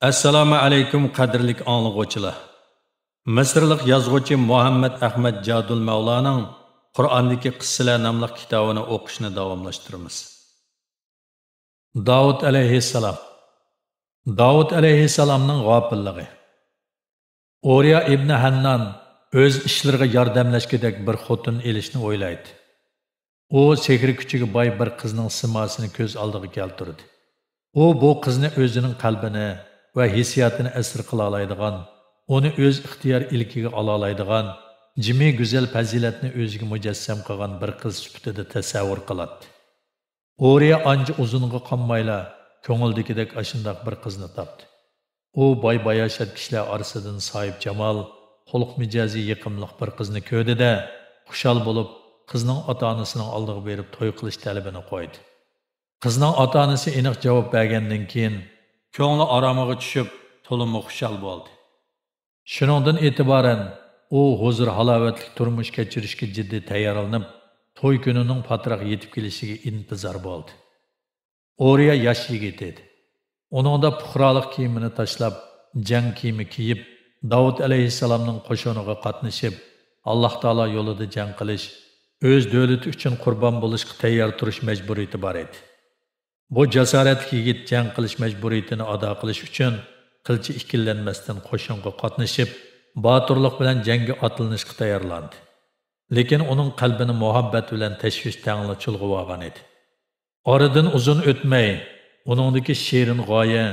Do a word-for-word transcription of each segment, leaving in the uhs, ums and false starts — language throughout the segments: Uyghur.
ئەسسالامۇ ئەلەيكۇم، قەدىرلىك ئاڭلىغۇچىلار! مىسىرلىق يازغۇچى مۇھەممەد ئەخمەت جادۇل مەۋلانىڭ قۇرئاندىكى قىسسىلەر ناملىق كىتابىنى ئوقۇشنى داۋاملاشتۇرىمىز. داۋۇت ئەلەيھىسسالام. داۋۇت ئەلەيھىسسالامنىڭ غاپىللىقى. ئۇرىيا ئىبنى ھەننان ئۆز ئىشلىرىغا ياردەملەشكۈدەك بىر خوتۇن ئېلىشنى ئويلايتتى. ئۇ سېھرىي كۈچىگە باي بىر قىزنىڭ سىماسىنى كۆز ئالدىغا كەلتۈردى. ئۇ بۇ قىزنى ئۆزىنىڭ قەلبىنى ۋە ھېسسىياتىنى ئەسىر قىلالايدىغان، ئۇنى ئۆز ئىختىيار ئىلكىگە ئالالايدىغان، جىمى گۈزەل پەزىلەتنى ئۆزىگە مۇجەسسەم قىلغان بىر قىز سۈپىتىدە تەسەۋۋۇر قىلاتتى. ئۇرىيا ئانچە ئۇزۇنغا قالمايلا كۆڭۈلدىكىدەك ئاشۇنداق بىر قىزنى تاپتى. ئۇ باي-باياشات كىشىلەر ئارىسىدىن ساھىبجامال، خۇلق-مىجەزى يېقىملىق بىر قىزنى كۆردى-دە، خۇشال بولۇپ، قىزنىڭ ئاتا-ئانىسىنىڭ ئالدىغا بېرىپ توي قىلىش تەلىپىنى قويدى. قىزنىڭ ئاتا-ئانىسى ئېنىق جاۋاب بەرگەندىن كېيىن، كۆڭلى ئارامىغا چۈشۈپ، تولىمۇ خۇشال بولدى. شۇنىڭدىن ئېتىبارەن ئۇ ھۇزۇر-ھالاۋەتلىك تۇرمۇش كەچۈرۈشكە جىددىي تەييارلىنىپ، توي كۈنىنىڭ پاتراق يېتىپ كېلىشىگە ئىنتىزار بولدى. ئۇرىيا ياش يىگىت ئىدى. ئۇنىڭدا پۇقرالىق كىيىمىنى تاشلاپ، جەڭ كىيىمى كىيىپ، داۋۇت ئەلەيھىسسالامنىڭ قوشۇنىغا قاتنىشىپ، ئاللاھ تائالا يولىدا جەڭ قىلىش، ئۆز دۆلىتى ئۈچۈن قۇربان بولۇشقا تەييار تۇرۇش مەجبۇرىيىتى بار ئىدى. بۇ جاسارەتلىك يىگىت جەڭ قىلىش مەجبۇرىيىتىنى ئادا قىلىش ئۈچۈن قىلچە ئىككىلەنمەستىن قوشۇنغا قاتنىشىپ، باتۇرلۇق بىلەن جەڭگە ئاتلىنىشقا تەييارلاندى. لېكىن ئۇنىڭ قەلبىنى مۇھەببەت بىلەن تەشۋىش تەڭلا چۇلغىۋالغان ئىدى. ئارىدىن ئۇزۇن ئۆتمەي، ئۇنىڭدىكى شېرىن غايە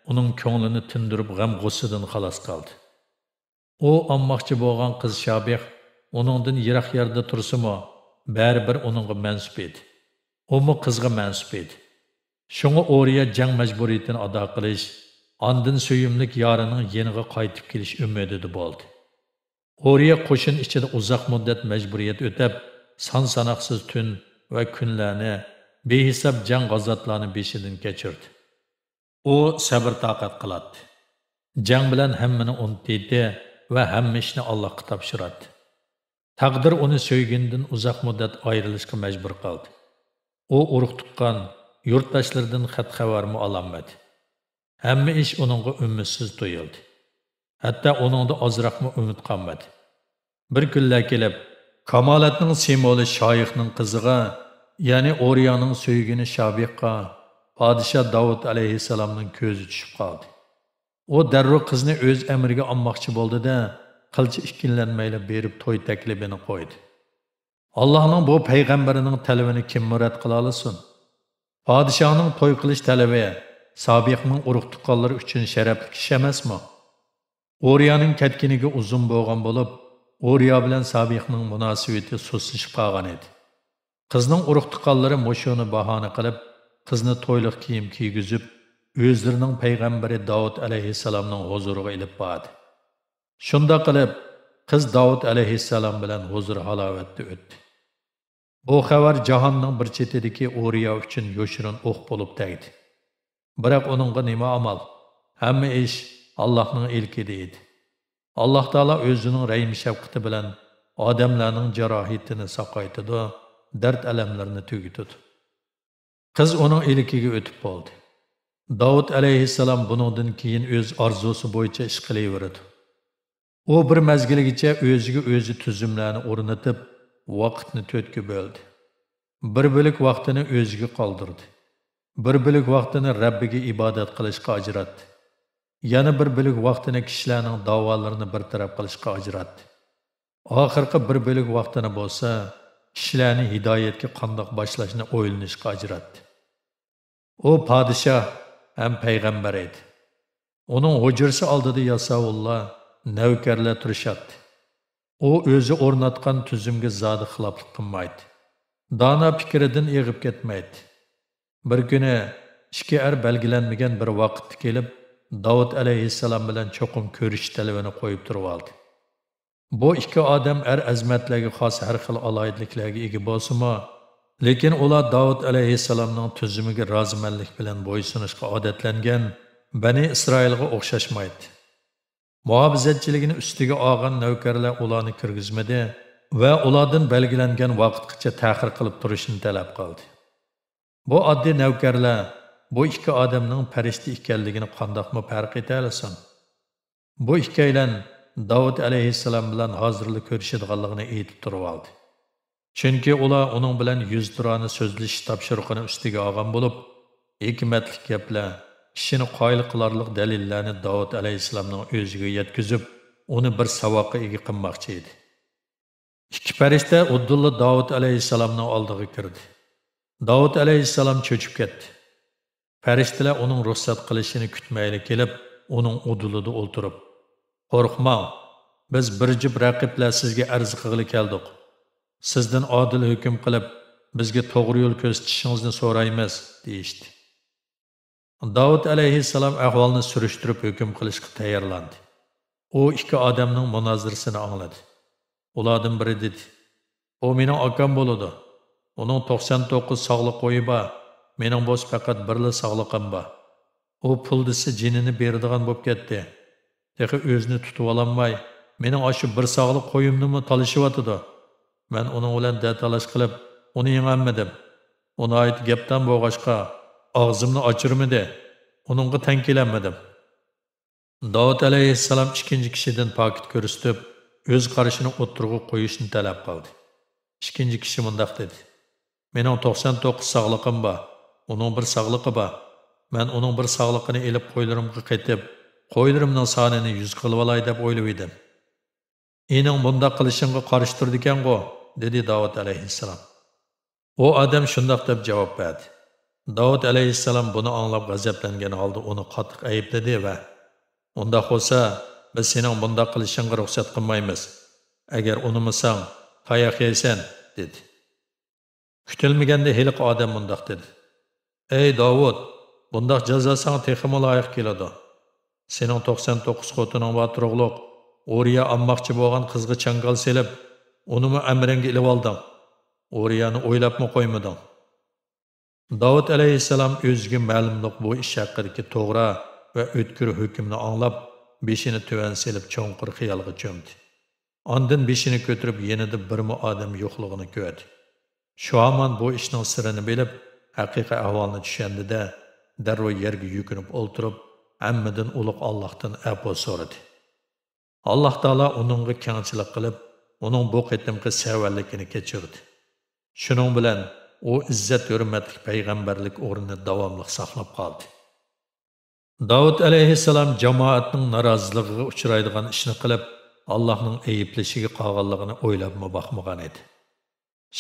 ئۇنىڭ كۆڭلىنى تىندۇرۇپ، غەم-غۇسسىدىن خالاس قىلدى. ئۇ ئالماقچى بولغان قىز شابىخ ئۇنىڭدىن يىراق يەردە تۇرسىمۇ، بەرىبىر ئۇنىڭغا مەنسۇپ ئىدى. ئۇمۇ قىزغا مەنسۇپ ئىدى. شۇڭا ئۇرىيا جەڭ مەجبۇرىيىتىنى ئادا قىلىش، ئاندىن سۆيۈملۈك يارىنىڭ يېنىغا قايتىپ كېلىش ئۈمىدىدە بولدى. ئۇرىيا قوشۇن ئىچىدە ئۇزاق مۇددەت مەجبۇرىيەت ئۆتەپ، سان-ساناقسىز تۈن ۋە كۈنلەرنى بىھېساب جەڭ-غازاتلارنى بېشىدىن كەچۈردى. ئۇ سەبىر-تاقەت قىلاتتى. جەڭ بىلەن ھەممىنى ئۇنتۇيتتى ۋە ھەممە ئىشنى ئاللاھقا تاپشۇراتتى. تەقدىر ئۇنى سۆيگىنىدىن ئۇزاق مۇددەت ئايرىلىشقا مەجبۇر قىلدى. ئۇ ئۇرۇق-تۇغقان، يۇرتداشلىرىدىن خەت-خەۋەرمۇ ئالالمىدى. ھەممە ئىش ئۇنىڭغا ئۈمىدسىز تۇيۇلدى. ھەتتا ئۇنىڭدا ئازراقمۇ ئۈمىد قالمىدى. بىر كۈنلەر كېلىپ، كامالەتنىڭ سىمۋولى شايىخنىڭ قىزىغا، يەنى ئۇرىيانىڭ سۆيگىنى شابىخقا پادىشاھ داۋۇت ئەلەيھىسسالامنىڭ كۆزى چۈشۈپ قالدى. ئۇ دەررۇ قىزنى ئۆز ئەمرىگە ئالماقچى بولدى-دە، قىلچە ئىككىلەنمەيلا بېرىپ توي تەكلىپىنى قويدى. ئاللاھنىڭ بۇ پەيغەمبىرىنىڭ تەلىپىنى كىممۇ رەت قىلالىسۇن؟ پادىشاھنىڭ توي قىلىش تەلىپى سابىقنىڭ ئۇرۇق-تۇغقانلىرى ئۈچۈن شەرەپلىك ئىش ئەمەسمۇ؟ ئۇرىيانىڭ كەتكىنىگە ئۇزۇن بولغان بولۇپ، ئۇرىيا بىلەن سابىقنىڭ مۇناسىۋىتى سۇسلىشىپ قالغان ئىدى. قىزنىڭ ئۇرۇق-تۇغقانلىرى مۇشۇنى باھانە قىلىپ، قىزنى تويلۇق كىيىم كىيگۈزۈپ، ئۆزلىرىنىڭ پەيغەمبىرى داۋۇت ئەلەيھىسسالامنىڭ ھۇزۇرىغا ئېلىپ باردى. شۇنداق قىلىپ، قىز داۋۇت ئەلەيھىسسالام بىلەن ھۇزۇر-ھالاۋەتتە ئۆتتى. بۇ خەۋەر جاھاننىڭ بىر چېتىدىكى ئۇرىيا ئۈچۈن يوشۇرۇن ئوق بولۇپ تەگدى. بىراق ئۇنىڭغا نېمە ئامال؟ ھەممە ئىش ئاللاھنىڭ ئىلكىدە ئىدى. ئاللاھ تائالا ئۆزىنىڭ رەھىم-شەپقىتى بىلەن ئادەملەرنىڭ جاراھىتىنى ساقايتىدۇ، دەرد-ئەلەملىرىنى تۈگىتىدۇ. قىز ئۇنىڭ ئىلكىگە ئۆتۈپ بولدى. داۋۇت ئەلەيھىسسالام بۇنىڭدىن كېيىن ئۆز ئارزۇسى بويىچە ئىش قىلىۋېرىدۇ. ئۇ بىر مەزگىلگىچە ئۆزىگە ئۆزى تۈزۈملەرنى ئورنىتىپ، ۋاقىتنى تۆتكە بۆلدى. بىر بۆلەك ۋاقتىنى ئۆزىگە قالدۇردى. بىر بۆلەك ۋاقتىنى رەببىگە ئىبادەت قىلىشقا ئاجراتتى. يەنە بىر بۆلەك ۋاقتىنى كىشىلەرنىڭ داۋالىرىنى بىر تەرەپ قىلىشقا ئاجراتتى. ئاخىرقى بىر بۆلەك ۋاقتىنى بولسا كىشىلەرنى ھىدايەتكە قانداق باشلاشنى ئويلىنىشقا ئاجراتتى. ئۇ پادىشاھ ھەم پەيغەمبەر ئىدى. ئۇنىڭ ھۇجرىسى ئالدىدا ياساۋۇللار، نەۋكەرلەر تۇرۇشاتتى. ئۇ ئۆزى ئورناتقان تۈزۈمگە زادى خىلاپلىق قىلمايتتى. دانا پىكرىدىن ئېغىپ كەتمەيتتى. بىر كۈنى ئىككى ئەر بەلگىلەنمىگەن بىر ۋاقىتتا كېلىپ، داۋۇت ئەلەيھىسسالام بىلەن چوقۇم كۆرۈشۈش تەلىپىنى قويۇپ تۇرۇۋالدى. بۇ ئىككى ئادەم ئەر ئەزىمەتلەرگە خاس ھەر خىل ئالاھىدىلىكلەرگە ئىگە بولسىمۇ، لېكىن ئۇلار داۋۇت ئەلەيھىسسالامنىڭ تۈزۈمىگە رازىمەنلىك بىلەن بويسۇنۇشقا ئادەتلەنگەن بەنى ئىسرائىلغا ئوخشاشمايتتى. مۇھاپىزەتچىلىكىنى ئۈستىگە ئالغان نەۋكەرلەر ئۇلارنى كىرگۈزمىدى ۋە ئۇلاردىن بەلگىلەنگەن ۋاقىتقىچە تەخىر قىلىپ تۇرۇشنى تەلەپ قىلدى. بۇ ئاددىي نەۋكەرلەر بۇ ئىككى ئادەمنىڭ پەرىشتە ئىكەنلىكىنى قانداقمۇ پەرق ئېتەلىسۇن؟ بۇ ئىككىيلەن داۋۇت ئەلەيھىسسالام بىلەن ھازىرلا كۆرۈشىدىغانلىقىنى ئېيتىپ تۇرۇۋالدى. چۈنكى ئۇلار ئۇنىڭ بىلەن يۈزتۇرانە سۆزلىشىش تاپشۇرۇقىنى ئۈستىگە ئالغان بولۇپ، ھېكمەتلىك گەپلەر، كىشىنى قايىل قىلارلىق دەلىللەرنى داۋۇت ئەلەيھىسسالامنىڭ ئۆزىگە يەتكۈزۈپ، ئۇنى بىر ساۋاققا ئىگە قىلماقچى ئىدى. ئىككى پەرىشتە ئۇدۇللا داۋۇت ئەلەيھىسسالامنىڭ ئالدىغا كىردى. داۋۇت ئەلەيھىسسالام چۆچۈپ كەتتى. پەرىشتىلەر ئۇنىڭ رۇخسەت قىلىشىنى كۈتمەيلا كېلىپ، ئۇنىڭ ئۇدۇلىدا ئولتۇرۇپ، «قورقماڭ، بىز بىر جۈپ رەقىبلەر سىزگە ئەرز قىلغىلى كەلدۇق. سىزدىن ئادىل ھۆكۈم قىلىپ، بىزگە توغرا يول كۆرسىتىشىڭىزنى سورايمىز» دېيىشتى. داۋۇت ئەلەيھىسسالام ئەھۋالنى سۈرۈشتۈرۈپ ھۆكۈم قىلىشقا تەييارلاندى. ئۇ ئىككى ئادەمنىڭ مۇنازىرىسىنى ئاڭلىدى. ئۇلاردىن بىرى دېدى: «ئۇ مېنىڭ ئاكام بولىدۇ. ئۇنىڭ توقسان توققۇز ساغلىق قويى بار، مېنىڭ بولسا پەقەت بىرلا ساغلىقىم بار. ئۇ پۇل دېسە جېنىنى بېرىدىغان بولۇپ كەتتى. تېخى ئۆزىنى تۇتۇۋالالماي، مېنىڭ ئاشۇ بىر ساغلىق قويۇمنىمۇ تالىشىۋاتىدۇ. مەن ئۇنىڭ بىلەن دەتالاش قىلىپ، ئۇنى يېڭەلمىدىم. ئۇ ناھايىتى گەپدان بولغاچقا، ئاغزىمنى ئاچۇرمىدى. ئۇنىڭغا تەڭ كېلەلمىدىم.» داۋۇت ئەلەيھىسسالام ئىككىنچى كىشىدىن پاكىت كۆرسىتىپ، ئۆز قارىشىنى ئوتتۇرىغا قويۇشنى تەلەپ قىلدى. ئىككىنچى كىشى مۇنداق دېدى: «مېنىڭ توقسان توققۇز ساغلىقىم بار، ئۇنىڭ بىر ساغلىقى بار. مەن ئۇنىڭ بىر ساغلىقىنى ئېلىپ، قويلىرىمغا قېتىپ، قويلىرىمنىڭ سانىنى يۈز قىلىۋالاي دەپ ئويلىۋىدىم.» «ئىنىڭ بۇنداق قىلىشىڭغا قارشى تۇرىدىكەنغۇ؟» دېدى داۋۇت ئەلەيھىسسالام. ئۇ ئادەم شۇنداق دەپ جاۋاب بەردى. داۋۇت ئەلەيھىسسالام بۇنى ئاڭلاپ غەزەپلەنگەن ھالدا ئۇنى قاتتىق ئەيىبلىدى ۋە: «ئۇنداق بولسا، بىز سېنىڭ بۇنداق قىلىشىڭغا رۇخسەت قىلمايمىز. ئەگەر ئۇنىمىساڭ، تاياق يەيسەن» دېدى. كۈتۈلمىگەندە ھېلىقى ئادەم مۇنداق دېدى: «ئەي داۋۇت، بۇنداق جازا ساڭا تېخىمۇ لايىق كېلىدۇ. سېنىڭ توقسان توققۇز خوتۇنۇڭ بار تۇرۇقلۇق، ئۇرىيا ئالماقچى بولغان قىزغا چاڭگال سېلىپ، ئۇنىمۇ ئەمرىڭگە ئېلىۋالدىڭ. ئۇرىيانى ئويلاپمۇ قويمىدىڭ.» داۋۇت ئەلەيھىسسالام ئۆزىگە مەلۇملۇق بۇ ئىش ھەققىدىكى توغرا ۋە ئۆتكۈر ھۆكۈمنى ئاڭلاپ، بېشىنى تۆۋەن سېلىپ، چوڭقۇر خىيالغا چۆمدى. ئاندىن بېشىنى كۆتۈرۈپ، يېنىدا بىرمۇ ئادەم يوقلۇقىنى كۆردى. شۇ ھامان بۇ ئىشنىڭ سىرىنى بىلىپ، ھەقىقىي ئەھۋالنى چۈشەندى-دە، دەررۇ يەرگە يۈكۈنۈپ ئولتۇرۇپ، ھەممىدىن ئۇلۇغ ئاللاھتىن ئەپۇ سورىدى. ئاللاھ تائالا ئۇنىڭغا كەڭچىلىك قىلىپ، ئۇنىڭ بۇ قېتىمقى سەۋەنلىكىنى كەچۈردى. شۇنىڭ بىلەن ئۇ ئىززەت-ھۆرمەتلىك پەيغەمبەرلىك ئورنىنى داۋاملىق ساقلاپ قالدى. داۋۇت ئەلەيھىسسالام جامائەتنىڭ نارازىلىقىغا ئۇچرايدىغان ئىشنى قىلىپ، ئاللاھنىڭ ئەيىبلىشىگە قالغانلىقىنى ئويلاپمۇ باقمىغان ئىدى.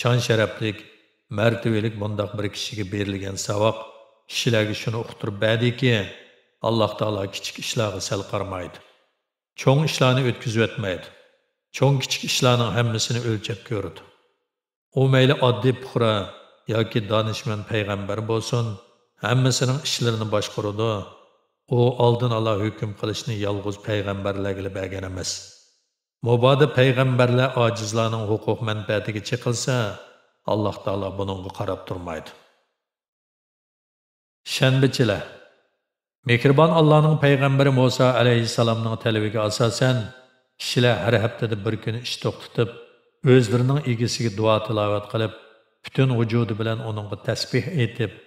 شان-شەرەپلىك، مەرتىۋىلىك بۇنداق بىر كىشىگە بېرىلگەن ساۋاق كىشىلەرگە شۇنى ئۇقتۇرۇپ بەردىكى، ئاللاھ تائالا كىچىك ئىشلارغا سەل قارىمايدۇ. چوڭ ئىشلارنى ئۆتكۈزۈۋەتمەيدۇ. چوڭ-كىچىك ئىشلارنىڭ ھەممىسىنى ئۆلچەپ كۆرىدۇ. ئۇ مەيلى ئاددىي پۇقرا ياكى دانىشمەن پەيغەمبەر بولسۇن، ھەممىسىنىڭ ئىشلىرىنى باشقۇرىدۇ. ئۇ ئالدىن ئالا ھۆكۈم قىلىشنى يالغۇز پەيغەمبەرلەرگىلا بەرگەن ئەمەس. مۇبادا پەيغەمبەرلەر ئاجىزلارنىڭ ھوقۇق مەنپەئەتىگە چېقىلسا، ئاللاھ تائالا بۇنىڭغا قاراپ تۇرمايدۇ. شەنبىچىلەر. مېھرىبان ئاللانىڭ پەيغەمبىرى مۇسا ئەلەيھىسسالامنىڭ تەلىپىگە ئاساسەن، كىشىلەر ھەر ھەپتىدە بىر كۈنى ئىش توختىتىپ، ئۆزلىرىنىڭ ئىگىسىگە دۇئا-تىلاۋەت قىلىپ، پۈتۈن ۋۇجۇدى بىلەن ئۇنىڭغا تەسبىھ ئېيتىپ،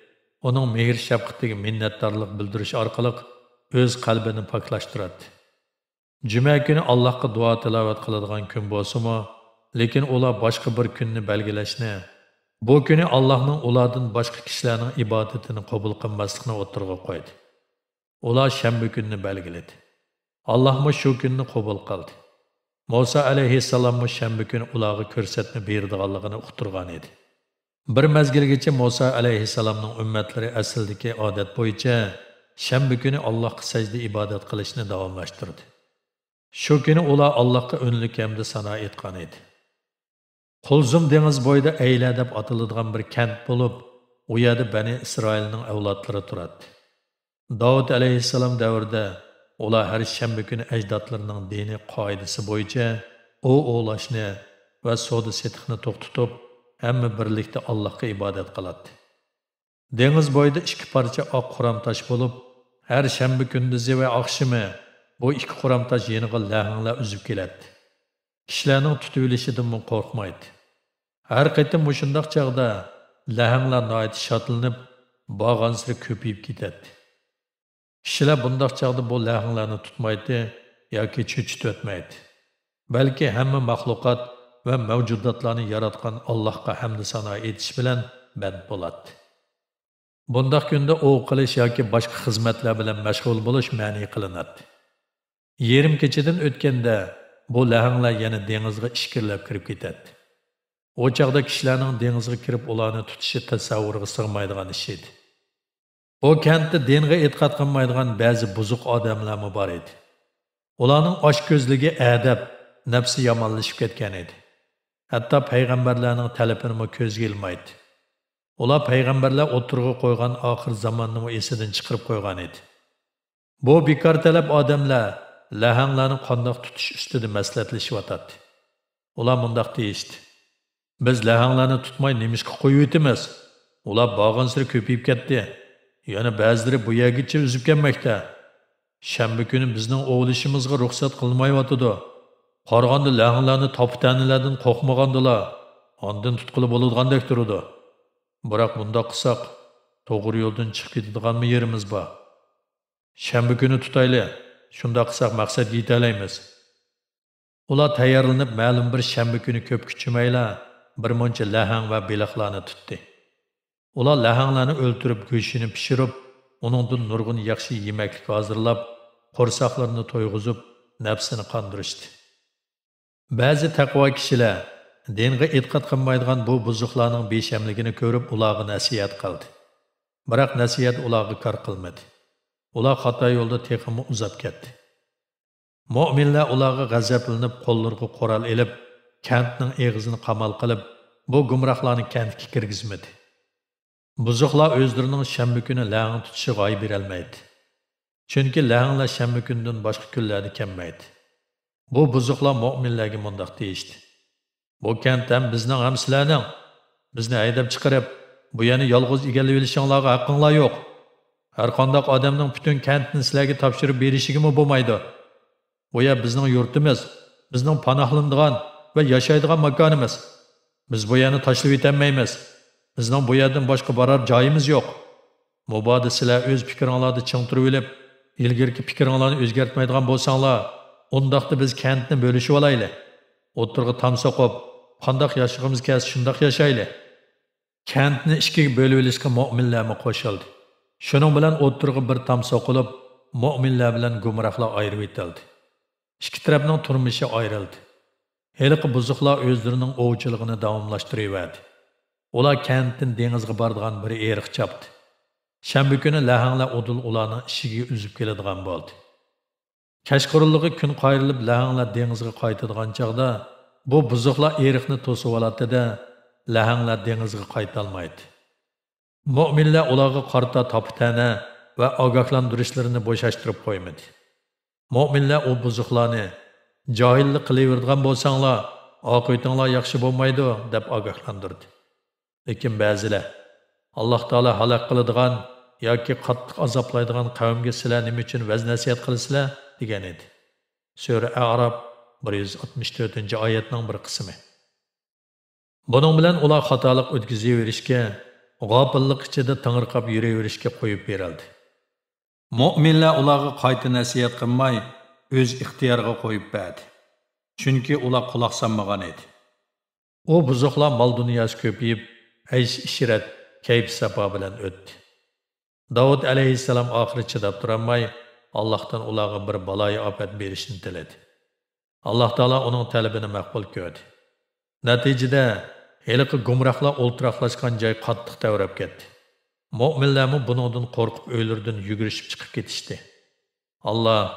ئۇنىڭ مېھىر-شەپقىتىگە مىننەتدارلىق بىلدۈرۈش ئارقىلىق ئۆز قەلبىنى پاكلاشتۇراتتى. جۈمە كۈنى ئاللاھقا دۇئا-تىلاۋەت قىلىدىغان كۈن بولسىمۇ، لېكىن ئۇلار باشقا بىر كۈننى بەلگىلەشنى، بۇ كۈنى ئاللاھنىڭ ئۇلاردىن باشقا كىشىلەرنىڭ ئىبادىتىنى قوبۇل قىلماسلىقنى ئوتتۇرىغا قويدى. ئۇلار شەنبە كۈنىنى بەلگىلىدى. ئاللاھمۇ شۇ كۈننى قوبۇل قىلدى. مۇسا ئەلەيھىسسالاممۇ شەنبە كۈنى ئۇلارغا كۆرسەتمە بېرىدىغانلىقىنى ئۇقتۇرغان ئىدى. بىر مەزگىلگىچە مۇسا ئەلەيھىسسالامنىڭ ئۈممەتلىرى ئەسلىدىكى ئادەت بويىچە شەنبە كۈنى ئاللاھقا سەجدە ئىبادەت قىلىشنى داۋاملاشتۇردى. شۇ كۈنى ئۇلار ئاللاھقا ئۈنلۈك ھەمدە سانا ئېيتقان ئىدى. قۇلزۇم دېڭىز بويىدا ئەيلە دەپ ئاتىلىدىغان بىر كەنت بولۇپ، ئۇ يەردە بەنى ئىسرائىلنىڭ ئەۋلادلىرى تۇراتتى. داۋۇت ئەلەيھىسسالام دەۋرىدە ئۇلار ھەر شەنبە كۈنى ئەجدادلىرىنىڭ دىنىي قائىدىسى بويىچە ئوۋ ئوۋلاشنى ۋە سودا-سېتىقنى توختىتىپ، ھەممە بىرلىكتە ئاللاھقا ئىبادەت قىلاتتى. دېڭىز بويىدا ئىككى پارچە ئاق قۇرام تاش بولۇپ، ھەر شەنبە كۈندۈزى ۋە ئاخشىمى بۇ ئىككى قۇرام تاش يېنىغا لەھەڭلەر ئۈزۈپ كېلەتتى. كىشىلەرنىڭ تۇتۇۋېلىشىدىنمۇ قورقمايتتى. ھەر قېتىم مۇشۇنداق چاغدا لەھەڭلەر ناھايىتى شادلىنىپ، بارغانسېرى كۆپىيىپ كېتەتتى. كىشىلەر بۇنداق چاغدا بۇ لەھەڭلەرنى تۇتمايتتى ياكى چۆچۈتۈۋەتمەيتتى. بەلكى ھەممە مەخلۇقات ۋە مەۋجۇداتلارنى ياراتقان ئاللاھقا ھەمدۇ سانا ئېيتىش بىلەن بەند بولاتتى. بۇنداق كۈندە ئوۋ قىلىش ياكى باشقا خىزمەتلەر بىلەن مەشغۇل بولۇش مەنئى قىلىناتتى. يېرىم كېچىدىن ئۆتكەندە، بۇ لەھەڭلەر يەنە دېڭىزغا ئىچكىرىلەپ كىرىپ كېتەتتى. ئۇ چاغدا كىشىلەرنىڭ دېڭىزغا كىرىپ ئۇلارنى تۇتۇشى تەسەۋۋۇرغا سىغمايدىغان ئىش ئىدى. بۇ كەنتتە دىنغا ئېتىقاد قىلمايدىغان بەزى بۇزۇق ئادەملەرمۇ بار ئىدى. ئۇلارنىڭ ئاچكۆزلۈكى ئەدەپ، نەپسى يامانلىشىپ كەتكەن ئىدى. ھەتتا پەيغەمبەرلەرنىڭ تەلىپىنىمۇ كۆزگە ئىلمايتتى. ئۇلار پەيغەمبەرلەر ئوتتۇرىغا قويغان ئاخىر زاماننىمۇ ئېسىدىن چىقىرىپ قويغان ئىدى. بۇ بىكار تەلەپ ئادەملەر لەھەڭلەرنى قانداق تۇتۇش ئۈستىدە مەسلىھەتلىشىۋاتاتتى. ئۇلار مۇنداق دېيىشتى: «بىز لەھەڭلەرنى تۇتماي نېمىشقا قويۇۋېتىمىز؟ ئۇلار بارغانسېرى كۆپىيىپ كەتتى. يەنە بەزىلىرى بۇ يەرگىچە ئۈزۈپ كەلمەكتە. شەنبە كۈنى بىزنىڭ ئوۋلىشىمىزغا رۇخسەت قىلىنمايۋاتىدۇ. قارىغاندا لەھەڭلەرنى تاپا-تەنىلەردىن قورقمىغاندىلا، ئاندىن تۇتقىلى بولىدىغاندەك تۇرىدۇ. بىراق بۇنداق قىلساق، توغرا يولدىن چىقىپ كېتىدىغانمۇ يېرىمىز بار. شەنبە كۈنى تۇتايلى، شۇنداق قىلساق مەقسەتكە يېتەلەيمىز.» ئۇلار تەييارلىنىپ، مەلۇم بىر شەنبە كۈنى كۆپ كۈچىمەيلا بىر مۇنچە لەھەڭ ۋە بېلىقلارنى تۇتتى. ئۇلار لەھەڭلەرنى ئۆلتۈرۈپ، گۆشىنى پىشۇرۇپ، ئۇنىڭدىن نۇرغۇن ياخشى يېمەكلىك ھازىرلاپ، قورساقلىرىنى تويغۇزۇپ، نەپسىنى قاندۇرۇشتى. بەزى تەقۋا كىشىلەر دىنغا ئېتىقاد قىلمايدىغان بۇ بۇزۇقلارنىڭ بىشەملىكىنى كۆرۈپ، ئۇلارغا نەسىھەت قىلدى. بىراق نەسىھەت ئۇلارغا كار قىلمىدى. ئۇلار خاتا يولدا تېخىمۇ ئۇزاپ كەتتى. مۆمىنلەر ئۇلارغا غەزەپلىنىپ، قوللىرىغا قورال ئېلىپ، كەنتنىڭ ئېغىزىنى قامال قىلىپ، بۇ گۇمراھلارنى كەنتكە كىرگۈزمىدى. بۇزۇقلار ئۆزلىرىنىڭ شەنبە كۈنى لەھەڭ تۇتۇشىغا ھاي بېرەلمەيدۇ. چۈنكى لەھەڭلەر شەنبە كۈنىدىن باشقا كۈنلەردە كەلمەيدۇ. بۇ بۇزۇقلار مۆمىنلەرگە مۇنداق دېيىشتى: «بۇ كەنت ھەم بىزنىڭ، ھەم سىلەرنىڭ. بىزنى ھەيدەپ چىقىرىپ، بۇ يەرنى يالغۇز ئىگىلىۋېلىشىڭلارغا ھەققىڭلار يوق. ھەرقانداق ئادەمنىڭ پۈتۈن كەنتنى سىلەرگە تاپشۇرۇپ بېرىشىگىمۇ بولمايدۇ. بۇ يەر بىزنىڭ يۇرتىمىز، بىزنىڭ پاناھلىنىدىغان ۋە ياشايدىغان ماكانىمىز. بىز بۇ يەرنى تاشلىۋېتەلمەيمىز. بىزنىڭ بۇ يەردىن باشقا بارار جايىمىز يوق. مۇبادا سىلەر ئۆز پىكرىڭلاردا چىڭ تۇرۇۋېلىپ، ئىلگىرىكى پىكرىڭلارنى ئۆزگەرتمەيدىغان بولساڭلار، ئۇنداقتا بىز كەنتنى بۆلۈشۈۋالايلى. ئوتتۇرىغا تام سوقۇپ، قانداق ياشىغۇمىز كەلسە، شۇنداق ياشايلى.» كەنتنى ئىككىگە بۆلۈۋېلىشقا مۆمىنلەرمۇ قوشۇلدى. شۇنىڭ بىلەن ئوتتۇرىغا بىر تام سوقۇلۇپ، مۆمىنلەر بىلەن گۇمراھلار ئايرىۋېتىلدى. ئىككى تەرەپنىڭ تۇرمۇشى ئايرىلدى. ھېلىقى بۇزۇقلار ئۆزلىرىنىڭ ئوۋچىلىقىنى داۋاملاشتۇرۇۋەردى. ئۇلار كەنتتىن دېڭىزغا بارىدىغان بىر ئېرىق چاپتى. شەنبە كۈنى لەھەڭلەر ئۇدۇل ئۇلارنىڭ ئىشىكىگە ئۈزۈپ كېلىدىغان بولدى. كەچقۇرۇنلۇقى كۈن قايرىلىپ، لەھەڭلەر دېڭىزغا قايتىدىغان چاغدا، بۇ بۇزۇقلار ئېرىقنى توسۇۋالاتتى-دە، لەھەڭلەر دېڭىزغا قايتالمايتتى. مۆمىنلەر ئۇلارغا قارىتا تاپا-تەنە ۋە ئاگاھلاندۇرۇشلىرىنى بوشاشتۇرۇپ قويمىدى. مۆمىنلەر ئۇ بۇزۇقلارنى: «جاھىللىق قىلىۋېرىدىغان بولساڭلار، ئاقىۋىتىڭلار ياخشى بولمايدۇ» دەپ ئاگاھلاندۇردى. لېكىن بەزىلەر: «ئاللاھ تائالا ھالاك قىلىدىغان ياكى قاتتىق ئازابلايدىغان قەۋمگە سىلەر نېمە ئۈچۈن ۋەز-نەسىھەت قىلىسىلەر؟» دېگەن ئىدى. سۈرە ئەئراپ، بىر يۈز ئاتمىش تۆتىنچى ئايەتنىڭ بىر قىسمى. بۇنىڭ بىلەن ئۇلار خاتالىق ئۆتكۈزۈۋېرىشكە، غاپىللىق ئىچىدە تېڭىرقاپ يۈرۈۋېرىشكە قويۇپ بېرىلدى. مۆمىنلەر ئۇلارغا قايتا نەسىھەت قىلماي، ئۆز ئىختىيارىغا قويۇپ بەردى. چۈنكى ئۇلار قۇلاق سالمىغان ئىدى. ئۇ بۇزۇقلار مال-دۇنياسى كۆپىيىپ، ئەيش-ئىشرەت، كەيپ-ساپا بىلەن ئۆتتى. داۋۇت ئەلەيھىسسالام ئاخىرى چىداپ تۇرالماي، ئاللاھتىن ئۇلارغا بىر بالايىئاپەت بېرىشنى تىلىدى. ئاللاھ تائالا ئۇنىڭ تەلىپىنى مەقبۇل كۆردى. نەتىجىدە، ھېلىقى گۇمراھلار ئولتۇراقلاشقان جاي قاتتىق تەۋرەپ كەتتى. مۆمىنلەرمۇ بۇنىڭدىن قورقۇپ، ئۆيلىرىدىن يۈگۈرۈشۈپ چىقىپ كېتىشتى. ئاللاھ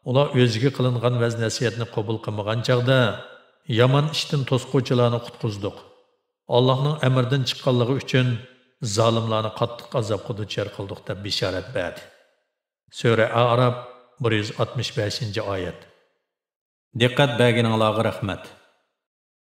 ئۇلار ئۆزىگە قىلىنغان ۋەز-نەسىھەتنى قوبۇل قىلمىغان چاغدا، يامان ئىشتىن توسقۇچىلارنى قۇتقۇزدۇق. ئاللاھنىڭ ئەمرىدىن چىققانلىقى ئۈچۈن زالىملارنى قاتتىق ئازابقا دۇچار قىلدۇق، دەپ بېشارەت بەردى. سۈرە ئەئراپ، بىر يۈز ئاتمىش بەشىنچى ئايەت. دىققەت بەرگىنىڭلارغا رەھمەت.